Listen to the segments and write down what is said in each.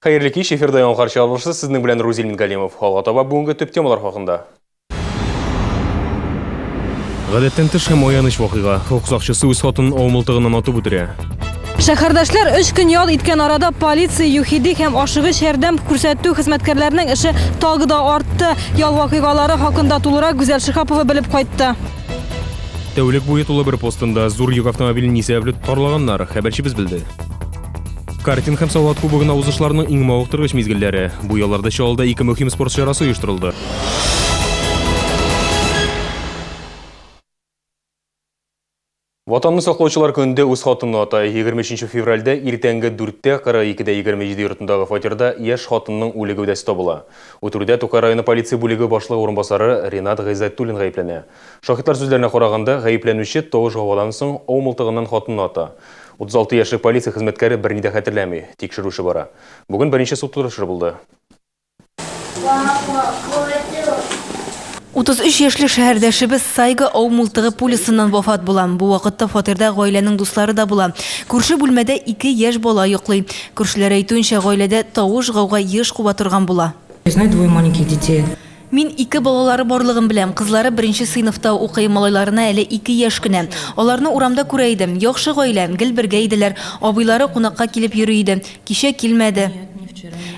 Хәерле кич, эфирда Яңалыклар чыгарылышы, сезнең белән Рузил Мингалимов. Алга таба бүгенге төп темалар хакында. Гадәттән тыш һәм аяныч вакыйга. Хокук сакчысы үз хатынын ау мылтыгыннан атып үтерә. Шәһәрдәшләр өч көн ял иткән арада полиция, ЮХИДИ һәм ашыгыч ярдәм күрсәтү хезмәткәрләренең эше тагы да артты. Ял вакыйгалары хакында тулырак Гүзәл Шиһапова белеп кайтты. Тәүлек буе тулы бер постында зур йөк автомобилен ни сәбәпле тоткарлаганнар, хәбәрчебез белде. Картинг һәм Салават кубогына узышларның иң мавыктыргыч мизгелләре. Бу ялларда Чаллыда ике мөһим спорт чарасы оештырылды. Ватанны саклаучылар көнендә үз хатынны ата. 23 февральдә иртәнге 4-тә 42-дә 27 йортындагы фатирда яшь хатынның үле гәүдәсе табыла. Үтерүдә Тукай районы полиция бүлеге башлыгы урынбасары Ринат Гыйззәтуллин гаепләнә. Шаһитлар сүзләренә караганда, гаепләнүче тавыш-гаугадан соң ау мылтыгыннан хатынны ата. 36 яшьлек полиция хезмәткәре берни дә хәтерләми. Тикшерү эше бара. Бүген беренче суд утырышы булды. 33 яшьлек шәһәрдәшебез Сайга ау мылтыгы пулясыннан вафат була. Бу вакытта фатирда гаиләнең дуслары да була. Күрше бүлмәдә ике яшь бала йоклый. Күршеләр әйтүенчә, гаиләдә тавыш-гауга еш куба торган була. Знаю двое маленьких детей. Мин ике балалары барлыгын беләм. Кызлары беренче сыйныфта укый, малайларына әле ике яшь кенә. Аларны урамда күрә идем. Яхшы гаилә, гел бергә иделәр. Абыйлары кунакка килеп йөри иде. Кичә килмәде.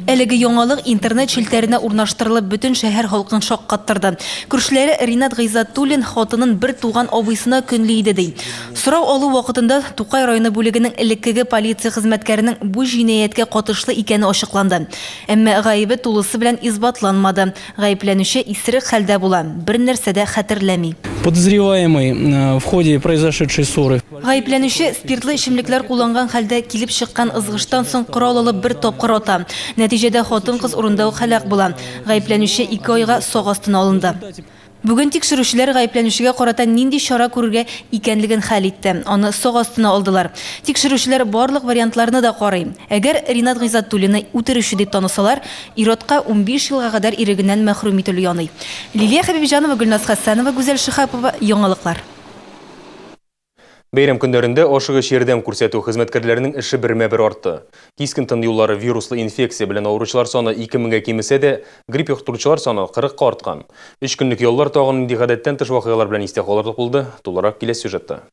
Әлеге яңалык интернет челтәренә урнаштырылып, бөтен шәһәр халкын шаккаттырды. Күршеләре Ринат Гыйззәтуллин хатынын бер туган абыйсына көнли иде, ди. Сорау алу вакытында Тукай районы бүлегенең элеккеге полиция хезмәткәренең бу җинаятькә катышлы икәне ачыкланды. Әмма гаебе тулысы белән исбатланмады. Гаепләнүче исерек хәлдә була, бернәрсә дә хәтерләми. Подозреваемый в ходе произошедшей ссоры. Гаепләнүче спиртлы эчемлекләр кулланган хәлдә килеп чыккан ызгыштан соң корал алып бер тапкыр ата. Нәтиҗәдә хатын-кыз урында ук һәлак була. Гаепләнүче ике айга сак астына алынды. Бүген тикшерүчеләр гаепләнүчегә карата нинди чара күрергә икәнлеген хәл итте. Аны сак астына алдылар. Тикшерүчеләр барлык вариантларны да карый. Әгәр Ринат Гыйззәтуллинны үтерүче дип танысалар, ир-атка 15 елга кадәр ирегеннән мәхрүм ителү яный. Лилия Хәбибҗанова, Гөлназ Хәсәнова, Гүзәл Шиһапова, Яңалыклар. Бәйрәм көннәрендә ашыгыч ярдәм күрсәтү хезмәткәрләренең эше бермә-бер артты. Кискен тын юллары вируслы инфекция белән авыручылар саны 2000гә кимесә дә, грипп йоктыручылар саны 40 ка арткан. Өч көнлек яллар тагын нинди гадәттән тыш вакыйгалар белән истә калырлык булды, тулырак киләсе сюжетта.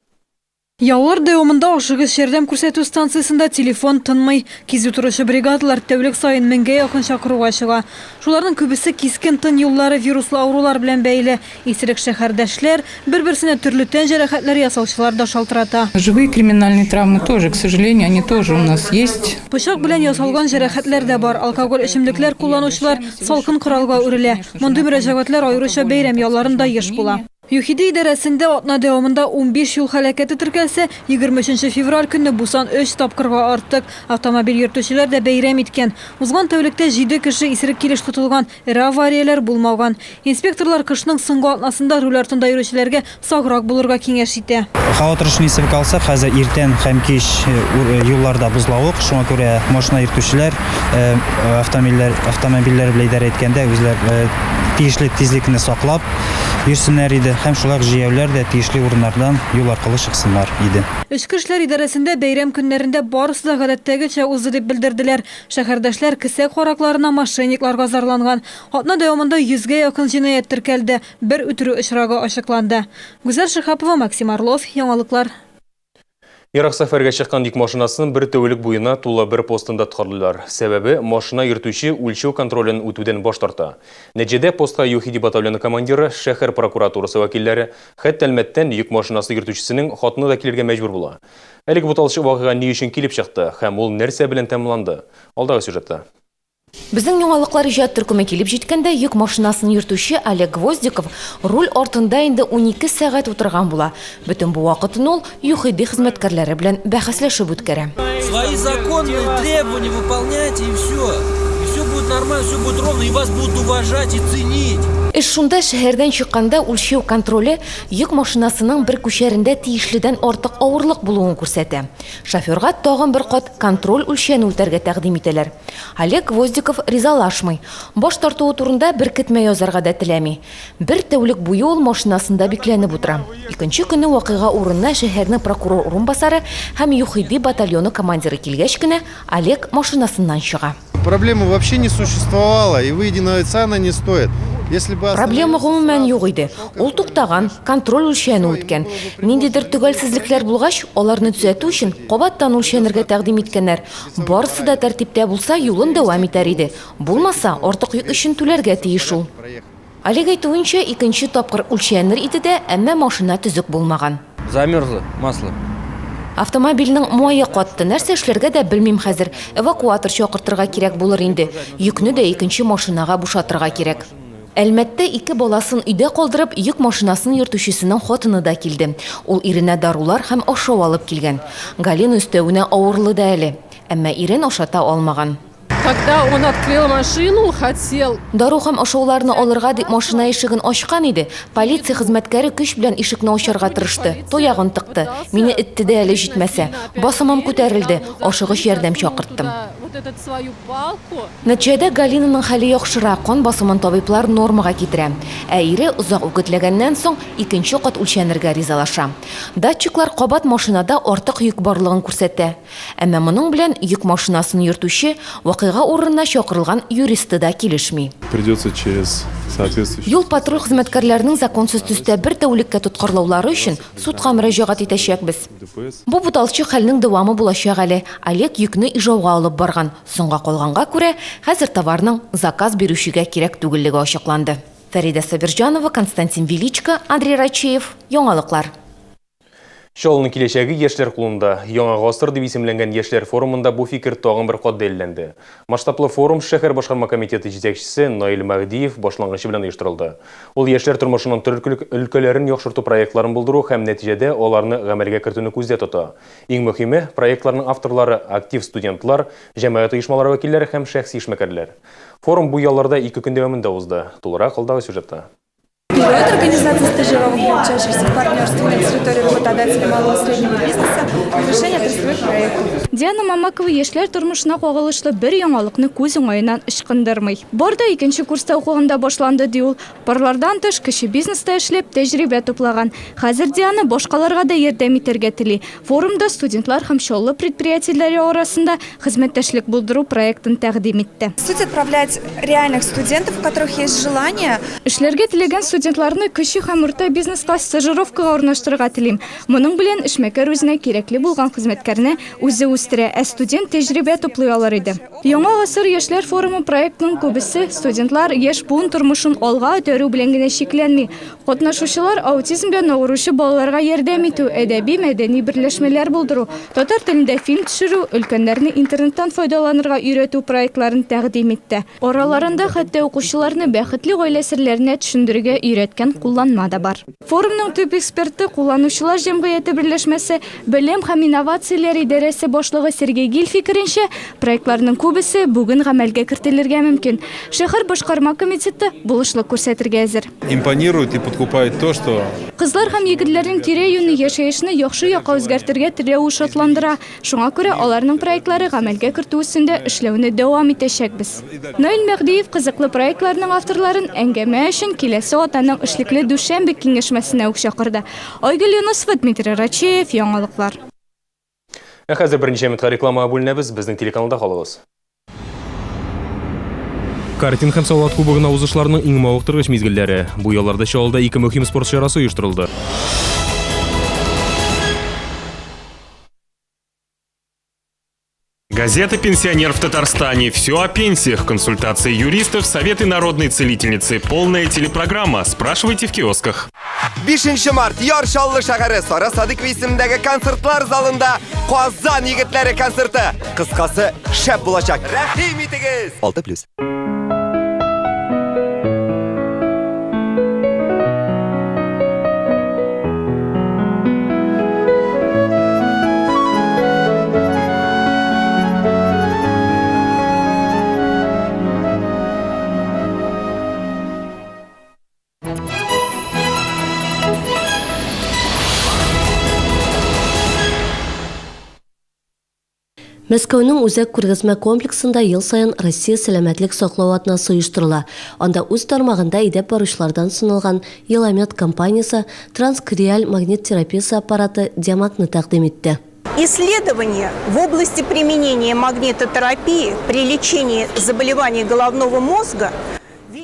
Яллар дәвамында ашыгыч ярдәм күрсәтү станциясендә телефон тынмый. Кизү торучы бригадалар тәүлек саен меңгә якын чакыруга чыга. Шуларның күбесе кискен тын юллары вируслы авырулар белән бәйле. Исерек шәһәрдәшләр, бер-берсенә төрле тән җәрәхәтләре ясаучылар да шалтырата. Ножевые криминальные травмы тоже, к сожалению, они тоже у нас есть. Пычак белән ясалган җәрәхәтләр дә бар. Алкоголь эчемлекләр кулланучылар салкын коралга үрелә. Мондый мөрәҗәгатьләр аеруча бәйрәм ялларында еш була. ЮХИДИ идарәсендә атна дәвамында 15 юл һәлакәте теркәлсә, 23 февраль көнне бу сан өч тапкырга артык. Автомобиль йөртүчеләр дә бәйрәм иткән. Узган тәүлектә җиде кеше исерек килеш тотылган, эре аварияләр булмаган. Инспекторлар кышның соңгы атнасында руль артында йөрүчеләргә саграк булырга киңәш итә. Һава торышын исәпкә алсак, хәзер иртән һәм кич юлларда бозлавык, шуңа күрә машина йөртүчеләр автомобильләр автомобильләр белән идарә иткәндә үзләр тиешле тизлекне саклап йөрсеннәр иде һәм шулай ук җәяүләр дә тиешле урыннардан юл аркылы чыксыннар иде. Эчке эшләр идарәсендә бәйрәм көннәрендә барысы да гадәттәгечә узды дип белдерделәр. Шәһәрдәшләр кесә каракларына, мошенникларга зарланган. Атна дәвамында йөзгә якын җинаять теркәлде, бер үтерү очрагы ачыкланды. Гүзәл Шиһапова, Максим Орлов, Яңалыклар. Ерак сәфәргә чыккан йөк машинасын бер тәүлек буена Тула бер постында тоткарлыйлар. Сәбәбе, машина йөртүче үлчәү контролен үтүдән баш тарта. Нәтиҗәдә постка ЮХИДИ батальоны командиры, шәһәр прокуратурасы вәкилләре, хәтта Әлмәттән йөк машинасы йөртүчесенең хатыны да килергә мәҗбүр була. Әлеге буталчык вакыйга ни өчен килеп чыкты һәм ул нәрсә белән тәмамланды? Алдагы сюжетта. Безнең Яңалыклар иҗат төркеме килеп җиткәндә йөк машинасын йөртүче Олег Гвоздиков руль артында инде 12 сәгать утырган була. Бөтен бу вакытын ул ЮХИДИ хезмәткәрләре белән бәхәсләшеп үткәрә. Свои законные требования выполняйте и все. И все будет нормально, все будет ровно, и вас будут уважать и ценить. Эш шунда, шәһәрдән чыкканда үлчәү контроле йөк машинасының бер күчәрендә тиешледән артык авырлык булуын күрсәтә. Шоферга тагын бер кат контроль үлчәне үтәргә тәкъдим итәләр. Олег Гвоздиков ризалашмый. Баш тартуы турында беркетмә язарга да теләми. Бер тәүлек буе ул машинасында бикләнеп утыра. Икенче көнне вакыйга урынына шәһәрнең прокурор урынбасары һәм ЮХИДИ батальоны командиры килгәч кенә, Олег машинасыннан чыга. Проблемы вообще не существовало, и выеденного яйца она не стоит. Если бы Проблема гомумән юк иде. Ул туктаган, контроль үлчәнү үткән. Ниндидер төгәлсезлекләр булгач, аларны төзәтү өчен кабаттан үлчәнергә тәкъдим иткәннәр. Барысы да тәртиптә булса, юлын дәвам итәр иде. Булмаса, артык йөк өчен түләргә тиеш ул. Олег әйтүенчә, икенче тапкыр үлчәнер иде дә, әмма машина төзек булмаган. Замерзло масло. Автомобильнең мае катты, нәрсә эшләргә дә белмим хәзер. Эвакуатор чакыртырга кирәк булыр инде. Йөкне дә икенче машинага бушатырга кирәк. Әлмәттә ике баласын өйдә калдырып, йөк машинасын йөртүчесенең хатыны да килде. Ул иренә дарулар һәм ашау алып килгән. Галина өстәвенә авырлы да әле. Әмма ирен ашата алмаган. Когда он открыл машину, хотел. Дару һәм ашауларны алырга дип машина ишеген ачкан иде, полиция хезмәткәре көч белән ишекне ачарга тырышты, таягын тыкты. Мине этте дә әле җитмәсә. Басымым күтәрелде, ашыгыч ярдәм чакырттым. Нәтиҗәдә Галинаның хәле яхшыра, кан басымын табиблар нормага китерә. Ә ире озак үгетләгәннән соң, икенче кат үлчәнергә ризалаша. Датчиклар кабат машинада артык йөк барлыгын күрсәтә. Әмма моның белән йөк машинасын йөртүче, вакыйга урынына чакырылган юристы да килешми. Придется через соответствующие. Юл-патруль хезмәткәрләренең законсыз төстә бер тәүлеккә тоткарлаулары өчен судка мөрәҗәгать итәчәкбез. Бу буталчык хәлнең дәвамы булачак әле. Олег йөкне Ижауга алып барган. Соңга калганга күрә, хәзер товарның заказ бирүчегә кирәк түгеллеге ачыкланды. Фәридә Сабирҗанова, Константин Величко, Андрей Рачеев, Яңалыклар. Чаллының киләчәге яшьләр кулында. Яңа гасыр дип исемләнгән яшьләр форумында бу фикер тагын бер кат дәлилләнде. Масштаблы форум шәһәр башкарма комитеты җитәкчесе Наил Мәһдиев башлангычы белән оештырылды. Ул яшьләр тормышының төрле өлкәләрен яхшырту проектларын булдыру һәм нәтиҗәдә аларны гамәлгә кертүне күздә тота. Иң мөһиме, проектларның авторлары, актив студентлар, җәмәгать оешмалары вәкилләре һәм шәхси эшмәкәрләр. Форум бу ялларда ике көн дәвамында узды. Тулырак алдагы сюжетта. Планирует организация стажировок для учащихся в партнерстве на территории работодателей малого и среднего бизнеса решение отраслевых проектов. Диана Мамакова яшьләр тормышына кагылышлы бер яңалыкны күз уңаеннан ычкындырмый. Бар да икенче курста укыганда башланды, ди ул. Парлардан тыш, кече бизнеста эшләп, тәҗрибә туплаган. Хәзер Диана башкаларга да ярдәм итәргә тели. Форумда студентлар һәм Чаллы предприятиеләре арасында хезмәттәшлек булдыру проектын тәкъдим итте. Суть отправлять реальных студентов, у которых есть желание. Эшләргә теләгән студентларны кече һәм урта бизнеска стажировкага урнаштырырга телим. Моның белән эшмәкәр үзенә кирәкле булган хезмәткәрне үзе үстерә, ә студент тәҗрибә туплый алыр иде. Яңа гасыр яшьләр форумы проектының күбесе студентлар яшь буын тормышын алга этәрү белән генә чикләнми. Катнашучылар аутизм белән авыручы балаларга ярдәм итү, әдәби-мәдәни берләшмәләр булдыру, татар телендә фильм төшерү, өлкәннәрне интернеттан файдаланырга өйрәтү проектларын тәкъдим итте. Араларында хәтта укучыларны бәхетле гаилә серләренә төшендерергә өйрәткән кулланма да бар. Форумның төп эксперты, Кулланучылар җәмгыяте берләшмәсе Белем һәм инновацияләр идарәсе башлыгы Сергей Гиль фикеренчә, проектларның күбесе бүген гамәлгә кертелергә мөмкин. Шәһәр башкарма комитеты булышлык күрсәтергә әзер. Импонирует и подкупает то, что Кызлар һәм егетләрнең тирә-юньне яшәешне яхшы якка үзгәртергә теләве шатландыра. Шуңа күрә аларның проектлары гамәлгә кертү өстендә эшләүне дәвам итәчәкбез. Наил Мәһдиев кызыклы проектларның авторларын әңгәмә өчен киләсе атнаның эшлекле дүшәмбе киңәшмәсенә үк чакырды. Айгөл Юнысова, Дмитрий Рачеев, Яңалыклар. Ә хәзер берничә минутка реклама бүленәбез, безнең телеканалда калыгыз. Картинг һәм Салават кубогына узышларның иң мавыктыргыч мизгелләре. Бу ялларда Чаллыда ике мөһим спорт чарасы оештырылды. Газета «Пенсионер в Татарстане». Все о пенсиях, консультации юристов, советы народной целительницы. Полная телепрограмма. Спрашивайте в киосках. 5 март Яр Чаллы шәһәре Сара Садыкова исемендәге концертлар залында Казан егетләре концерты. Кыскасы, шәп булачак. Рәхим итегез! 6+. Мәскәүнең үзәк күргәзмә комплексында ел саен Россия сәламәтлек саклау атнасы оештырыла. Анда үз тармагында әйдәп баручылардан саналган Еламед компаниясе транскриаль магнит терапиясе аппараты Диамагны тәкъдим итте. Исследования в области применения магнитотерапии при лечении заболеваний головного мозга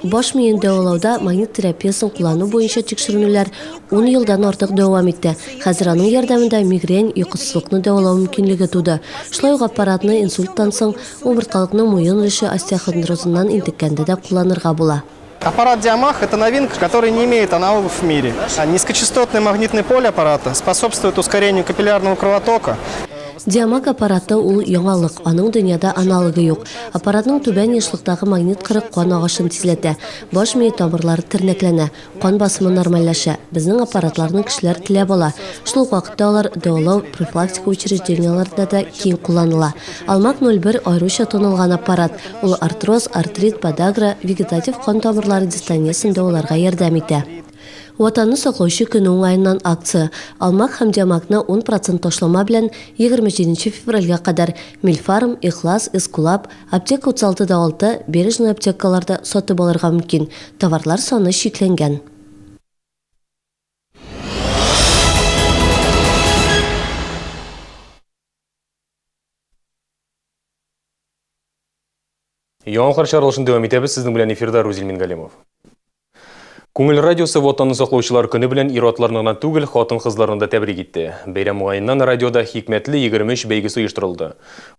Баш миен дәвалауда магнит терапиясен куллану буенча тикшеренүләр ун елдан артык дәвам итте. Хәзер аның ярдәмендә мигрень, йокысызлыкны дәвалау мөмкинлеге туды. Шулай ук аппаратны инсульттан соң умырткалыкның муен өлеше остеохондрозыннан интеккәндә дә кулланырга була. Аппарат Диамаг – это новинка, которая не имеет аналогов в мире. Низкочастотное магнитное поле аппарата способствует ускорению капиллярного кровотока. Диамаг аппараты ул яңалык, аның дөньяда аналогы юк. Аппаратның түбән ешлыктагы магнит кыры кан агышын тизләтә, баш мие тамырлары тернәкләнә, кан басымы нормальләшә. Безнең аппаратларны кешеләр теләп ала. Шул ук вакытта алар дәвалау, профилактика учреждениеләрендә дә киң кулланыла. Алмак 01 аеруча танылган аппарат. Ул артроз, артрит, подагра, вегетатив кан тамырлары дистониясен дәваларга ярдәм итә. Ватанны саклаучы көне уңаеннан акция, Алмак һәм Диамакны ун процент ташлама белән 27 нче февральгә кадәр Мильфарм, Ихлас, Эскулап, Аптека 36 да 6, Бережная аптекаларда сатып алырга мөмкин. Товарлар саны чикләнгән. Яңалыклар чыгарылышын дәвам итәбез. Сезнең белән эфирда Рузил Мингалимов. Күңел радиосы Ватанны саклаучылар көне белән ир-атларны гына түгел, хатын-кызларны да тәбрик итте. Бәйрәм уңаеннан радиода Хикмәтле 23 бәйгесе оештырылды.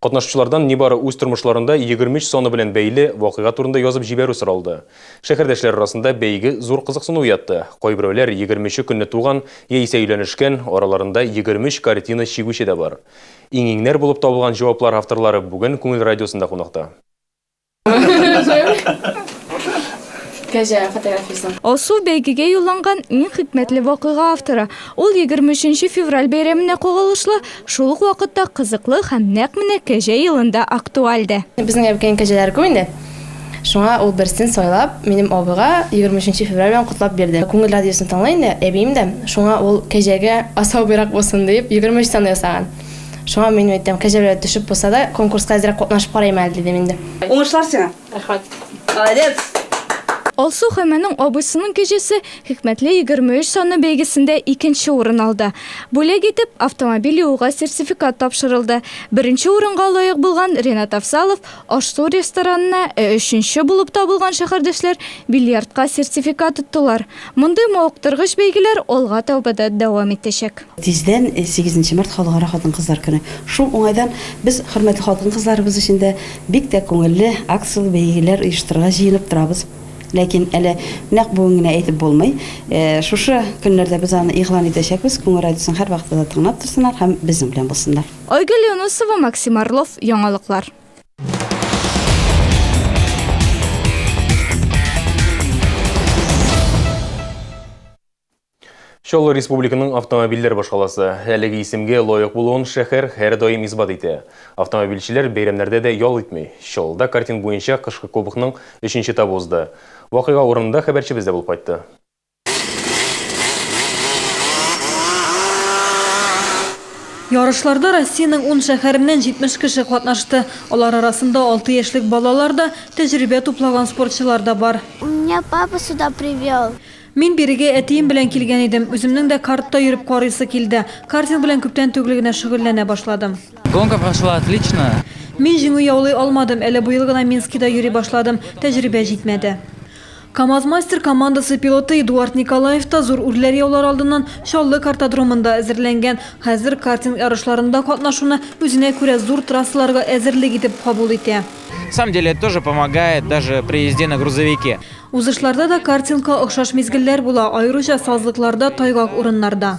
Катнашучылардан нибары үз тормышларында 23 саны белән бәйле вакыйга турында язып җибәрү соралды. Шәһәрдәшләр арасында бәйге зур кызыксыну уятты. Кайберәүләр 23 көнне туган, яисә өйләнешкән, араларында 23 картина чигүче дә бар. Иң-иңнәр булып табылган җаваплар авторлары бүген Күңел радиосында кунакта. Кәҗә фотографиясе. Алсу бәйгегә юлланган иң хикмәтле вакыйга авторы. Ул 23 февраль бәйрәменә кагылышлы, шул ук вакытта кызыклы һәм нәкъ менә кәҗә елында актуаль дә. Безнең әбекәйнең кәҗәләре күп инде. Шуңа ул берсен сайлап, минем абыйга 23 нче февраль белән котлап бирде. Күңел радиосын тыңлый инде әбием дә, шуңа ул кәҗәгә асау быйрак булсын диеп, 23 саны ясаган. Шуңа мин әйтәм, кәҗә белән төшеп булса да, конкурска әзрәк катнашып карыйм әле, дидем инде. Уңышлар сиңа! Рәхмәт. Молодец! Алсу һәм аның абыйсының кәҗәсе Хикмәтле 23 саны бәйгесендә икенче урын алды. Бүләк итеп, автомобиль юууга сертификат тапшырылды. Беренче урынга лаек булган Ренат Афзалов Аш-су ресторанына, ә өченче булып табылган шәһәрдәшләр бильярдка сертификат оттылар. Мондый мавыктыргыч бәйгеләр алга таба да дәвам итәчәк. Тиздән сигезенче март Халыкара хатын-кызлар көне. Шул уңайдан без хөрмәтле хатын-кызларыбыз өчен дә бик тә күңелле акцияле бәйгеләр оештырырга җыенып торабыз. Ләкин әле нәкъ бүген генә әйтеп булмый. Шушы көннәрдә без аны игълан итәчәкбез. Күңел радиосын һәрвакытта да тыңлап торсыннар һәм безнең белән булсыннар. Айгөл Юнысова, Максим Орлов, Яңалыклар. Чаллы республиканың автомобильләр башкаласы. Әлеге исемгә лаек булуын шәһәр һәрдаим исбат итә. Автомобильчеләр бәйрәмнәрдә дә ял итми. Чаллыда картинг буенча кышкы кубокның өченче этабы узды. Вакыйга урынында хәбәрчебез дә булып кайтты. Ярышларда Россиянең ун шәһәреннән 70 кеше катнашты. Алар арасында 6 яшьлек балалар да, тәҗрибә туплаган спортчылар да бар. Меня папа сюда привел. Мин бирегә әтием белән килгән идем. Үземнең дә картта йөреп карыйсы килде. Картинг белән күптән түгел генә шөгыльләнә башладым. Гонка прошла отлично. Мин җиңү яулый алмадым, әле быел гына Минскида йөри башладым, тәҗрибә җитмәде. КАМАЗ-Мастер командасы пилоты Эдуард Николаев та зур үрләр яулар алдыннан Чаллы картодромында әзерләнгән. Хәзер картинг ярышларында катнашуны үзенә күрә зур трассаларга әзерлек итеп кабул итә. На самом деле это тоже помогает даже при езде на грузовике. Узышларда да картингка охшаш мизгелләр була, аеруча сазлыкларда, тайгак урыннарда.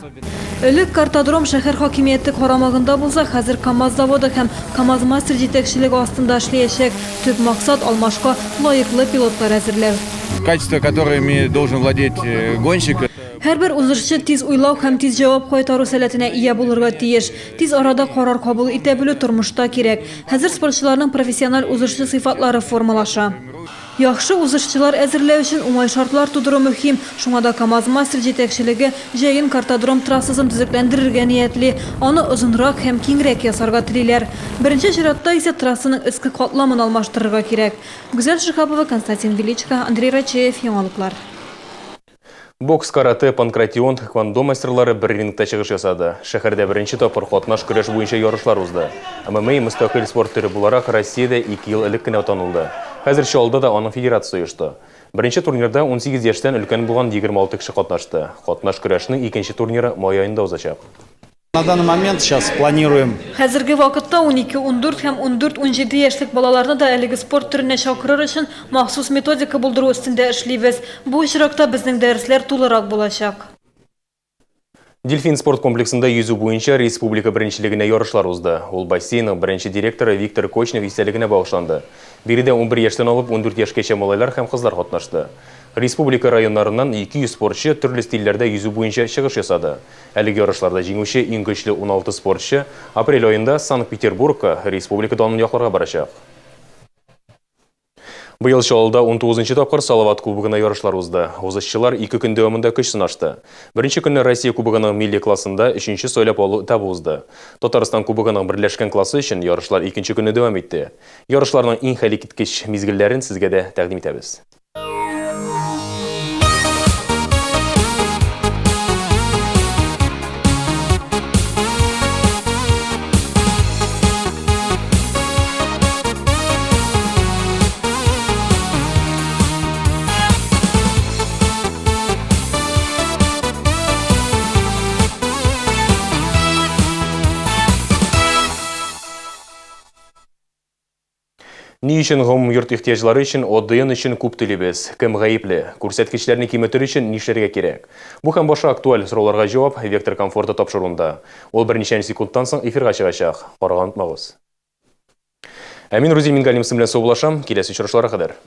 Элек картодром шәһәр хакимияте карамагында булса, хәзер КАМАЗ заводы һәм КАМАЗ-Мастер җитәкчелеге астында эшләячәк. Төп максат, алмашка лаеклы пилотлар әзерләү. Качества, которыми должен владеть э, гонщик. Һәрбер узышчы тиз уйлау һәм тиз җавап кайтару сәләтенә ия булырга тиеш. Тиз арада карар кабул итә белү тормышта кирәк. Хәзер спортчыларның профессиональ узышчы сыйфатлары формалаша. Яхшы узышчылар әзерләү өчен уңай шартлар тудыру мөһим. Шуңа да КАМАЗ-Мастер җитәкчелеге җәен картодром трассасын төзекләндерергә ниятли. Аны озынрак һәм киңрәк ясарга телиләр. Беренче чиратта исә трассаның өске катламын алмаштырырга кирәк. Гүзәл Шиһапова, Константин Величко, Андрей Рачеев, Яңалыклар. Бокс, каратэ, панкратион, тхэквондо мастерлары бер рингта чыгыш ясады. Шәһәрдә беренче тапкыр катнаш көрәш буенча ярышлар узды. ММА мөстәкыйль спорт төре буларак Россиядә ике ел элек кенә танылды. Хәзер Чаллыда да аның федерациясе оешты. Беренче турнирда 18 яшьтән өлкән булган 26 кеше катнашты. Катнаш көрәшнең икенче турниры май аенда узачак. На данный момент сейчас планируем. Хәзерге вакытта 12, 14 һәм 14, 17 яшьлек балаларны да әлеге спорт төренә чакырыр өчен махсус методика булдыру өстендә эшлибез. Бу очракта безнең дәресләр тулырак булачак. Дельфин спорт комплексында йөзү буенча республика беренчелегенә ярышлар узды. Ул бассейнның беренче директоры Виктор Кочнев истәлегенә багышланды. Биредә 11 яшьтән алып 14 яшькәчә малайлар һәм кызлар катнашты. Республика районнарыннан 200 спортчы төрле стильләрдә йөзү буенча чыгыш ясады. Әлеге ярышларда җиңүче иң көчле 16 спортчы апрель аенда Санкт-Петербургка республика данын якларга барачак. Быел Чаллыда 19 нчы тапкыр Салават кубогына ярышлар узды. Узышчылар ике көн дәвамында көч сынашты. Беренче көнне Россия кубогының милли классында өченче сайлап алу этабы узды. Татарстан кубогының берләшкән классы өчен ярышлар икенче көнне дәвам итте. Ярышларның иң хәлиткеч мизгелләрен сезгә дә тәкъдим итәбез. Ни өчен гомумйорт ихтыяҗлары өчен ОДН өчен күп түлибез? Кем гаепле? Күрсәткечләрне киметер өчен нишләргә кирәк? Бу һәм башка актуаль сорауларга җавап Вектор комфорта тапшыруында. Ул берничә секундтан соң эфирга чыгачак. Карарга онытмагыз. Ә мин Рузил Мингалимовсың белән саубуллашам. Киләсе очрашуларга кадәр.